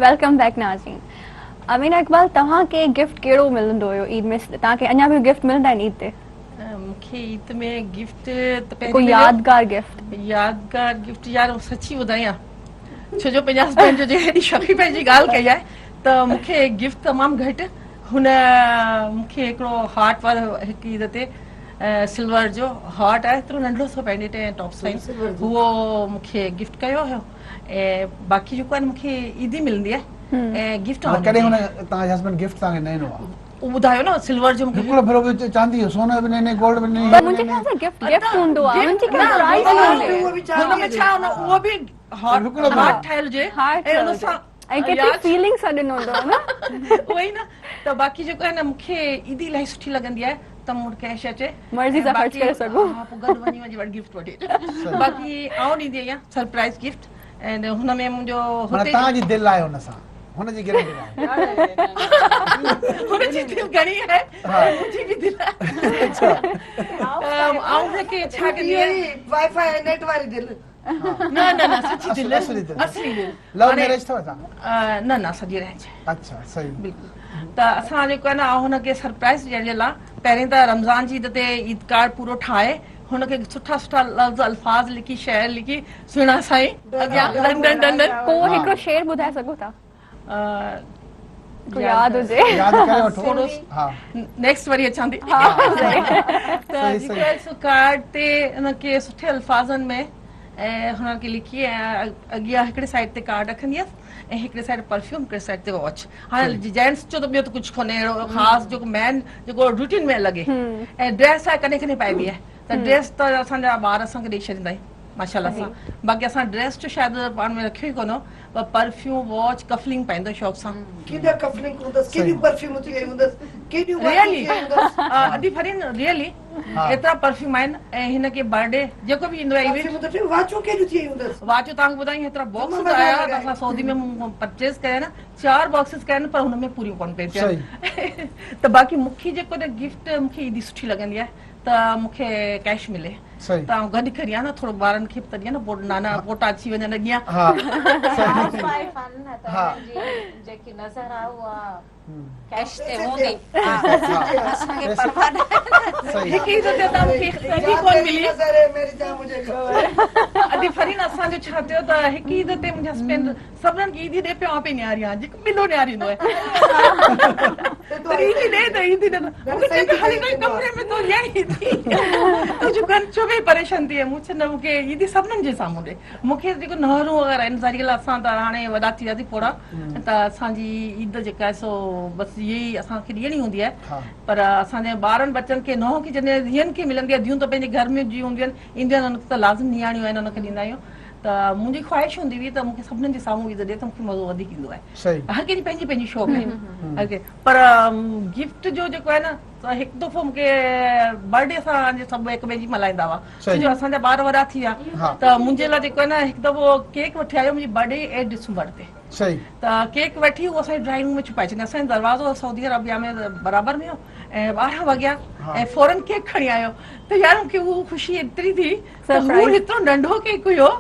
Welcome back ناظرين. امينه اقبال توهان کي گفٽ ڪهڙو ملندو هيو عيد ۾ توهان کي اڃا به گفٽ ملندا آهن عيد تي؟ مون کي عيد ۾ گفٽ ته پهرين ڪو يادگار گفٽ؟ يادگار گفٽ يار سچي ٻڌايان ڇو جو پنهنجي هسبينڊ جو هيڏي شوقي پنهنجي ڳالهه ڪئي آهي ته مون کي گفٽ تمام گهٽ هن مون کي هڪڙو هارٽ وارو هڪ عيد تي سلور جو هارٽ آهي ايترو ننڍڙو سو پينڊيٽ ۽ ٽاپس آهن اهو مون کي گفٽ ڪيو هيو ۽ باقي جيڪو آهي مون کي عيدي ملندي آهي ۽ گفٽ آئون ڪڏهن هن توهان جي هسبينڊ گفٽ توهان کي نه ڏنو آهي؟ اهو ٻڌايو نه سلور جو مون کي هڪڙو ڀيرو به چاندي جو سون جو به نه ڏني گولڊ به نه ڏني پر منهنجي خيال سان گفٽ گفٽ هوندو آهي ان جي ڪا پرائز نه هوندي هن ۾ ڇا هن اهو به هارٽ ٺهيل هجي ۽ ان سان ۽ ڪيتري فيلنگ سان ڏنو هوندو نه اهو ئي نه ته باقي جيڪو آهي نه مون کي عيدي الاهي سٺي لڳندي آهي ته مون وٽ ڪيش اچي مرضي سان خرچ ڪري سگهون ها پوء گڏ وڃي وڃي وٽ گفٽ وٺي اچ باقي آئون ڏيندي آهيان سرپرائز گفٽ ۽ هن ۾ منهنجو هتي توهان جي دل آهي هن سان هن جي گارنٽي ناهي هن جي دل گهڻي آهي منهنجي به دل آهي آئون هن کي ڇا ڪندي آهيان وائي فائي نيٽ واري دل نه نه نه سچي دل اصلي دل اصلي دل لو ميرج اٿو تان نه نه اسان جي ارينج اچها صحيح بلڪل ته اسان جيڪو آهي نه هن کي سرپرائز ڏيڻ جي لاء پهرين ته رمضان جي عيد تي عيد ڪارڊ پورو ٺاهي هن کي سٺا سٺا لفظ الفاظ لکي شعر لکي سهڻا سائين اڳيان ڊن ڊن ڊن ڪو هڪڙو شعر ٻڌائي سگهو ٿا؟ ڪو ياد هجي ياد ڪري وٺو ها نيڪسٽ وري اچان ٿي ته جيڪو آهي سو ڪارڊ تي ان کي سٺي الفاظن ۾ ۽ هن کي لکي ۽ اڳيان هڪڙي سائيڊ تي ڪارڊ رکندي هيس ۽ هڪڙي سائيڊ پرفيوم هڪڙي سائيڊ تي واچ هاڻي جينٽس جو ته ٻيو ته ڪجهه ڪونهي اهڙو خاص جيڪو مين جيڪو روٽين ۾ لڳي ۽ ڊريس آهي ڪڏهن ڪڏهن پائبي آهي ته ڊريس ته اسان جا ٻار اسان کي ڏئي ڇڏيندا آهن ماشاءالله سان باقي اسان ڊريس جو شايد پاڻ ۾ رکيو ئي ڪونه پر پرفيوم واچ ڪفلنگ پائيندو شوق سان. ڪيڏا ڪفلنگ هوندس ڪيڏيون پرفيوم ٿي ويون هوندس ڪيڏيون واچون ٿي ويون هوندس. ادي فرين ريئلي ايترا پرفيوم آهن ۽ هن کي برٿ ڊي جيڪو به ايندو آهي ايونٽ پرفيوم ته ٺهيو واچون ڪيڏيون ٿي ويون هوندس. واچون توهان کي ٻڌايان هيترا باڪسز آيا ته اسان سعودي ۾ مون پرچيز ڪيا نه 4 باڪسز ڪيا آهن پر هن ۾ پوريون ڪونه پئي ٿين ته باقي مون کي جيڪو گفٽ مون کي عيدي سٺي لڳندي آهي ته مون کي ڪيش ملي ته آئون گڏ ڪريان نه ٿورو ٻارن کي به ته ڏيان نه پوء نانا پوٽا اچي وڃن اڳيان. هائوس وائيف آهن نه ته انهن جي جيڪي نظر آهي اها ڪيش تي هوندي اسان کي پرواهه ناهي. هڪ عيد تي ته مون کي عيدي ڪونه ملي. ادي فرين اسان جو ڇا ٿيو ته هڪ عيد تي منهنجي هسبينڊ سڀنن کي عيدي ڏي پيو آئون پئي نهاريان جيڪو ٻلو نهاريندو آهي ته عيدي ڏي ته عيدي ڏي مون کي چئي ته هلي وڃ ڪمري ۾ تو ڏيڻ عيدي تون جو ڪن ڇو پئي پريشان ٿي مون چيو نه مون کي عيدي سڀنن جي سامهون ڏي مون کي جيڪو نهرون وغيره آهن ظاهري ڳالهه اسان ته هاڻي وڏا ٿي وياسين پوڙها ته اسان جي عيد جيڪا آهي سو بس اهي ئي اسان کي ڏيڻي هوندي آهي پر اسان جي ٻارن ٻچن کي نونهن کي جڏهن ڌيئن کي ملندي آهي ڌيئون ته پنهنجي گهر ۾ جي هونديون آهن اينديون آهن انهن کي ته لازم نياڻيون آهن انهن کي ڏيندا آهيون ته منهنجي خواهش هوندي هئي ته مون کي سڀنن جي سامهون عيد ڏي ته مون کي مزو وڌيڪ ايندو آهي هر ڪنهن جي پنهنجي پنهنجي شوق آهي هر ڪنهن پر گفٽ جو جيڪو آهي نه ته هڪ دفعو مون کي برٿ ڊي اسان جي سڀ هڪ ٻئي جي ملهائيندا هئا ڇو جو اسان جا ٻار وڏا ٿي ويا ته منهنجي لاء جيڪو آهي نه هڪ دفعو ڪيڪ وٺي آيو منهنجي برٿ ڊي 8 ڊسمبر تي ته ڪيڪ وٺي اهو اسان جي ڊرائنگ روم ۾ ڇپائي ڇڏيائين اسان جو دروازو سعودي عربيا ۾ برابر ۾ هو ۽ 12 وڳيا ۽ فورن ڪيڪ کڻي آيو ته يار مون کي اهو خوشي ايتري ٿي ته هو هيترو ننڍو ڪيڪ هيو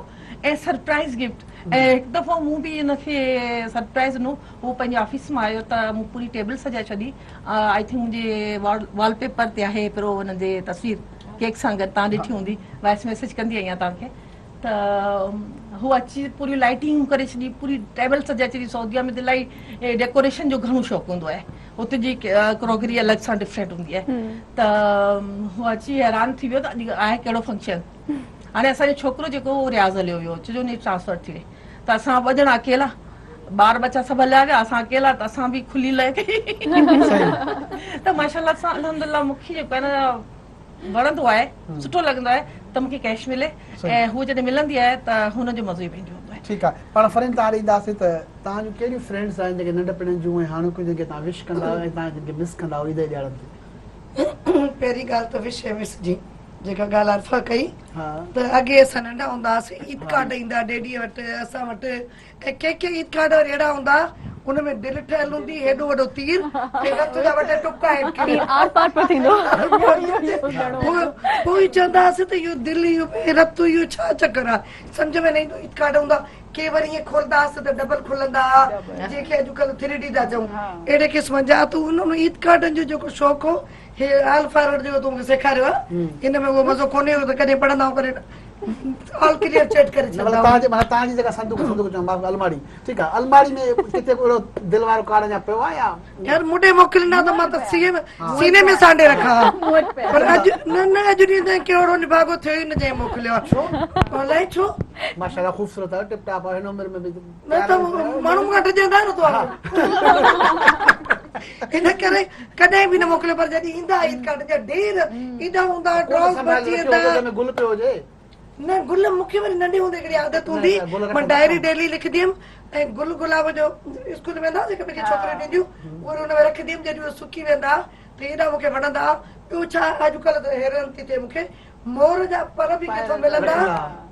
۽ سرپرائز گفٽ ۽ هڪ دفعو مون به ان کي سرپرائز ڏنو هو پنهنجي آفيس مان آيو ته مون پوري ٽيبل سجائي ڇڏي I think منهنجي وال پيپر تي آهي پرو ان جي تصوير ڪيڪ سان گڏ تان ڏٺي هوندي وائس ميسيج ڪندي آهيان توهان کي ته هو اچي پوري لائٽنگ ڪري ڇڏي پوري ٽيبل سجائي ڇڏي سعوديه ۾ ته الاهي ڊيڪوريشن جو گهڻو شوق هوندو آهي اتي جي ڪروڪري الڳ سان ڊفرنٽ هوندي آهي ته هو اچي حيران ٿي ويو ته اڄ آهي ڪهڙو فنڪشن هاڻي اسان جو ڇوڪرو جيڪو هو رياض هليو ويو ڇو جو ان جي ٽرانسفر ٿي وئي ته اسان ٻه ڄڻا اڪيلا ٻار ٻچا سڀ هليا ويا اسان اڪيلا ته اسان به کلي لئه ڪئي ته ماشاءالله سان الحمدلله مون کي جيڪو آهي نه وڻندو آهي سٺو لڳندو آهي ته مون کي ڪيش ملي ۽ هو جڏهن ملندي آهي ته هن جو مزو ئي پنهنجو هوندو آهي. ٺيڪ آهي پاڻ فرين توهان ڏي اينداسين ته توهان جون ڪهڙيون فرينڊس آهن جيڪي ننڍپڻ جون ۽ هاڻوڪيون جن کي توهان وش ڪندا آهيو ۽ توهان جن کي مس ڪندا آهيو عيد جي ڏياڙن تي. پهرين ڳالهه ته وش ۽ مس جي جيڪا ڳالهه عرفه ڪئي ته اڳي اسان ننڍا هوندا هئاسين عيد ڪارڊ ايندا ڊيڊي وٽ اسان وٽ ۽ ڪي ڪي عيد ڪارڊ وري اهڙا هوندا ان ۾ دل ٺهيل هوندي هيڏو وڏو تير ۽ رت جا ٻه ٽي ٽپڪا هيٺ تير ڪريل. آر پار پيو ٿيندو. پوء پوء چوندا هئاسين ته اهو دل اهو رت اهو ڇا چڪر آهي سمجهه ۾ نه ايندو عيد ڪارڊ هوندا ڪي وري ائين کولندا هئاسين ته ڊبل کلندا هئا جنهن کي اڄڪلهه ٿري ڊي ٿا چئون اهڙي قسم جا ته انهن عيد ڪارڊن جو جيڪو شوق هو هي آل فارورڊ جيڪو تو مونکي سيکاريو آهي ان ۾ اهو مزو ڪونهي هو ته ڪڏهن پڙهندا آهيون ڪڏهن آل ڪليئر چيٽ ڪري نه ڇڏندا مطلب آهيون. توهان جي معنيٰ توهان جي جيڪا صندوق صندوق چوان معاف الماڙي ٺيڪ آهي الماڙي ۾ ڪٿي ڪو اهڙو دل وارو ڪارڊ اڃا پيو آهي يا يار مون ڏي موڪليندا ته مان ته سيني ۾ سيني ۾ سانڍي رکان ها پر اڄ نه نه اڄ ڏينهن تائين ڪهڙو نڀاڳو ٿيو ئي نه جنهن موڪليو آهي الائي ڇو ماشاءالله خوبصورت آهيو ٽپ ٽاپ آهيو هن عمر ۾ به نه ته ماڻهو مون کان ڊڄندا نه تو ان ڪري ڪڏهن به نه موڪليو پر جڏهن ايندا عيد ڪارڊ جا ڍير ايڏا هوندا ڊراس ڀرجي ويندا گل پيو هجي نه گل مون کي وري ننڍي هوندي هڪڙي عادت هوندي مان ڊائري ڊيلي لکندي هيم ۽ گل گلاب جو اسڪول ويندا هئاسين هڪ ٻئي کي ڇوڪريون ڏينديون وري ان ۾ رکندي هيم جڏهن اهي سڪي ويندا ته ايڏا مون کي وڻندا ٻيو ڇا اڄڪلهه ته حيران ٿي ٿئي مون کي مور جا پر به ڪٿو ملندا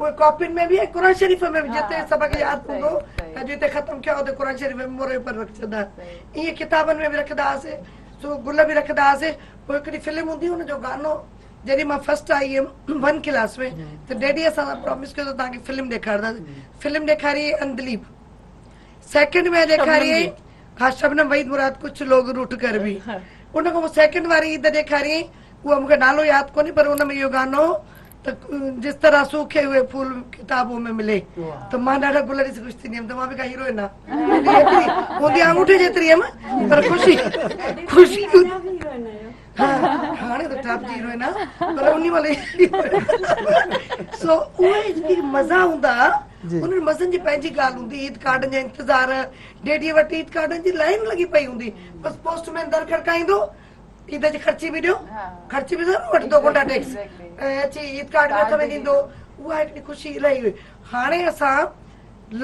اهي ڪاپين ۾ به ۽ قرآن شريف ۾ به جتي سبق ياد هوندو اڄ هتي ختم ڪيو اتي قرآن شريف ۾ مور جو پر رکي ڇڏندا ائين ڪتابن ۾ به رکندا هئاسين سو گل به رکندا هئاسين پوء هڪڙي فلم هوندي ان جو گانو جڏهن مان فرسٽ آئي هيم ون ڪلاس ۾ ته ڊيڊي اسان سان پرامس ڪيو ته توهان کي فلم ڏيکارنداسين فلم ڏيکاري اندليب سيڪنڊ ۾ ڏيکاري ها شبنم وحيد مراد ڪجهه لوگ روٺ ڪر ڀي ان کان پوء سيڪنڊ واري عيد ڏيکاري اها مونکي نالو ياد ڪونهي پر ان ۾ اهو گانو هو ته جس طرح سوکي هئي ڦول ڪتابون ۾ ملي ته مان ڏاڍا گل ڏسي خوش ٿيندي هيم ته مان به ڪا هيروئن آهيان هوندي آڱوٺي جيتري هيم پر خوشي خوشي ها هاڻي ته ٽاپ جي هيروئن آ پر انهي مهل سو اهي جيڪي مزا هوندا ها انهن مزن جي پنهنجي ڳالهه هوندي عيد ڪارڊن جا انتظار ڊيڊي وٽ عيد ڪارڊن جي لائن لڳي پئي هوندي بس پوسٽ مين در کڙڪائيندو عيد جي خرچي به ڏيو خرچي به ضرور وٺندو گنڊا ٽيڪس ۽ اچي عيد ڪارڊ به هٿ ۾ ڏيندو اها هڪڙي خوشي الاهي هئي هاڻي اسان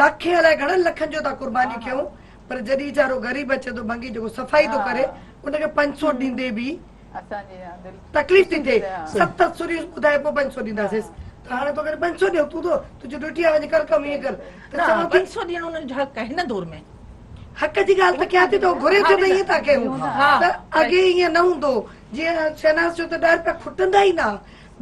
لکين الائي گهڻن لکن جو ٿا قرباني ڪيون پر جڏهن ويچارو غريب اچي ٿو ڀنگي جيڪو صفائي ٿو ڪري ان کي 500 ڏيندي به تڪليف ٿي ٿئي ست سوري ٻڌائي پوء 500 ڏينداسيس ته هاڻي توکي 500 ڏيون تون ٿو تنهنجي ڊيوٽي آهي وڃي ڪر ڪم ائين ڪر ته چوان ٿي 500 ڏيڻ انهن جو حق آهي هن دور ۾ حق جي ڳالهه ته ڪيان ٿي ته گهري ٿو ته ائين ٿا ڪيون ته اڳي ائين نه هوندو جيئن شهناز چيو ته 10 رپيا کٽندا ئي نه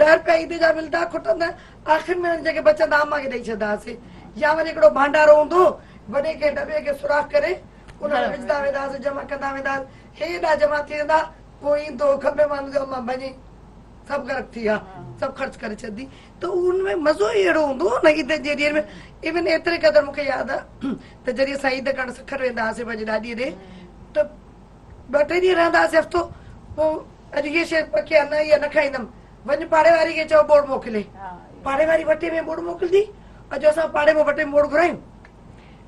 10 رپيا عيد جا ملدا کٽندا آخر ۾ جيڪي بچندا امان کي ڏئي ڇڏندا هئاسين يا وري هڪڙو ڀانڊارو هوندو هو وڏي ڪنهن ڊٻي کي سوراخ ڪري ان ۾ وجهندا ويندا هئاسين جمع ڪندا ويندا هئاسين هيڏا جمع ٿي ويندا پوء ايندو هو کنڀي مان جو امان ڀڃي سڀ غرق ٿي ويا سڀ خرچ ڪري ڇڏندي ته ان ۾ مزو ئي اهڙو هوندو هو نه عيد جي ڏينهن ۾ ايون ايتري قدر مون کي ياد آهي ته جڏهن اسان عيد ڪرڻ سکر ويندا هئاسين پنهنجي ڏاڏي ڏي ته ٻه ٽي ڏينهن رهندا هئاسين هفتو پوء اڄ هيء شيء پڪي آهي نه اها نه کائيندم وڃ پاڙي واري کي چئو ٻوڙ موڪلي. پاڙي واري وٽي ۾ ٻوڙ موڪلندي. اڄ اسان پاڙي مان وٽي ۾ ٻوڙ گهرايون.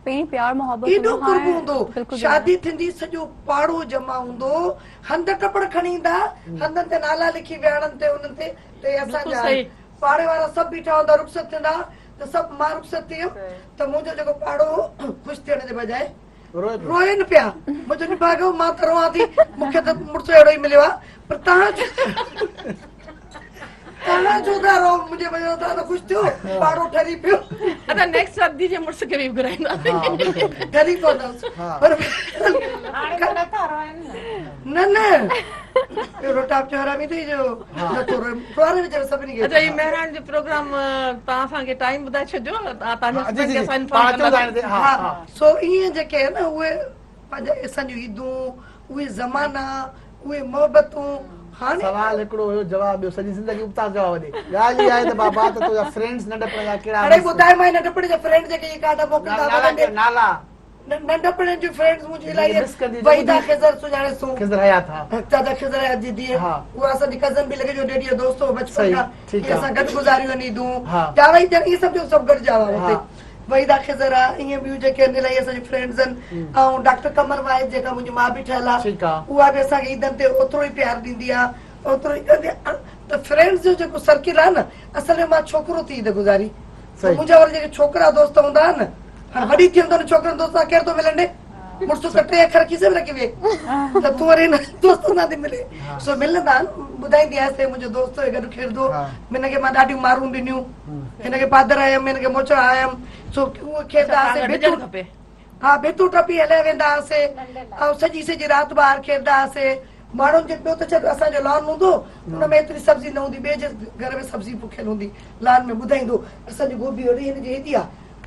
پهرين پيار محبت ايڏو هوندو قرب هاڻي هوندو. بلڪل شادي ٿيندي سڄو پاڙو جمع هوندو. هنڌ ٽپڙ کڻي ايندا. هنڌن تي نالا لکي ويهاڻن تي انهن تي ته هي اسان جا آهن. پاڙي وارا سڀ بيٺا هوندا رخصت ٿيندا ته سڀ مان رخصت ٿي ويم ته منهنجو جيڪو پاڙو هو خوش ٿيڻ جي بجاء روئن پيا منهنجو نڀاڳو مان ته روئان ٿي مون کي ته مڙس اهڙو ئي مليو آهي پر توهان توهان ڇو ٿا روئو منهنجي وجهه سان توهان ته خوش ٿيو پاڙو ٺري پيو ادا نيڪسٽ ادي جي مڙس کي به گهرائينداسين ٺري پوندس پر هاڻي ته نٿا روئن نه نه اهڙو ٽاپ جو حرامي اٿئي جو نٿو روئي روئاري ويچاري سڀني کي اچا هي مهراڻ جو پروگرام توهان اسان کي ٽائيم ٻڌائي ڇڏجو توهان جي هسبنڊ کي اسان انفارم ڪنداسين ها سو ائين جيڪي آهن نه اهي پنهنجا اسان جون عيدون اهي زمانا اهي محبتون هاڻي سوال هڪڙو هيو جواب ٻيو سڄي زندگي ابتا جواب ڏي ڳالهه اها آهي ته بابا ته تنهنجا فرينڊز ننڍپڻ جا ڪهڙا اڙي ٻڌاء مان ننڍپڻ جا فرينڊ جيڪي هي ڪارڊ موڪليندا نالا ننڍپڻ جون فرينڊز منهنجون الاهي آهن وحيده خضر سڃاڻيس تون خضر حيات ها چاچا خضر حيات جي ڌيء اها اسان جي ڪزن به لڳي جو ڊيڊي جو دوست هو بچپن کان اهي اسان گڏ گذاريون آهن عيدون ڄاوا ئي ائين سمجهو سڀ گڏ ڄاوا هتي وحيده خضر آ ائين ٻيون جيڪي آهن الاهي اسان جون فرينڊز آهن ۽ ڊاڪٽر قمر واحد جيڪا منهنجي ماء به ٺهيل آ اها به اسان کي عيدن تي اوترو ئي پيار ڏيندي آ اوترو ئي ڪندي آ ته فرينڊز جو جيڪو سرڪل آ نه اصل ۾ مان ڇوڪرو ٿي عيد گذاري منهنجا وري جيڪي ڇوڪرا دوست هوندا آهن نه هاڻي وڏي ٿي ويم ته ڇوڪرن دوست سان ڪير ٿو ملڻ ڏي مڙس ته ٽي اکر کيسي ۾ رکي ويهي ته تون وري هن دوستن سان ٿي ملي سو ملندا آهن ٻڌائيندي آهيس ته منهنجو دوست هو گڏ کيڏندو هن کي مان ڏاڍيون مارون ڏنيون هن کي پادر آيم هن کي موچڙا آيم سو اهو کيڏندا هئاسين ڀتون کپي ها ڀتون ٽپي هليا ويندا هئاسي ۽ سڄي سڄي رات ٻاهر کيڏندا هئاسي. ماڻهن کي پيو ته ڇڏ اسان جو لان هوندو ان ۾ ايتري سبزي نه هوندي ٻئي جي گهر ۾ سبزي پوکيل هوندي لان ۾ ٻڌائيندو اسان جي گوبي وڏي هن جي هيڏي آ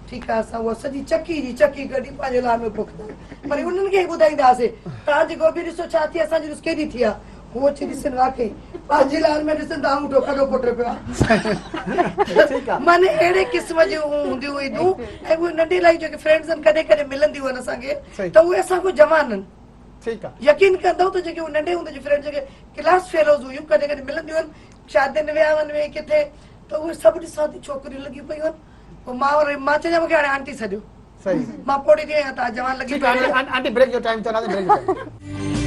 ٺيڪ آ اسان اها سڄي چڪي جي چڪي ڪڍي پنهنجي لان ۾ پوکندا وري انهن کي ئي ٻڌائيندا هئاسي توهان جي گوبي ڏسو ڇا ٿي اسان جي ڏس ڪيڏي ٿي آ هو اچي ڏسن واقعي پنهنجي لان ۾ ڏسن ته آڱوٺو کڏو پٽ پيو آ معني اهڙي قسم جون هونديون عيدون ۽ اهي ننڍي لاء جيڪي فرينڊز آهن ڪڏهن ڪڏهن ملنديون آهن اسان کي ته اهي اسان کان جوان آهن ٺيڪ آ. يقين ڪندؤ ته جيڪي اهي ننڍي هوندي جون فرينڊ جيڪي ڪلاس فيلوز هيون ڪڏهن ڪڏهن ملنديون آهن شادين وياون ۾ ڪٿي ته اهي سڀ ڏسان ٿي ڇوڪريون لڳيون پيون آهن پوء مان وري مان چيان مونکي هاڻي آنٽي سڏيو صحيح مان پوڙهي ٿي آهيان توهان جوان لڳي ٺيڪ آ آنٽي بريڪ جو ٽائيم ٿيو ناظرين بريڪ جو ٽائيم.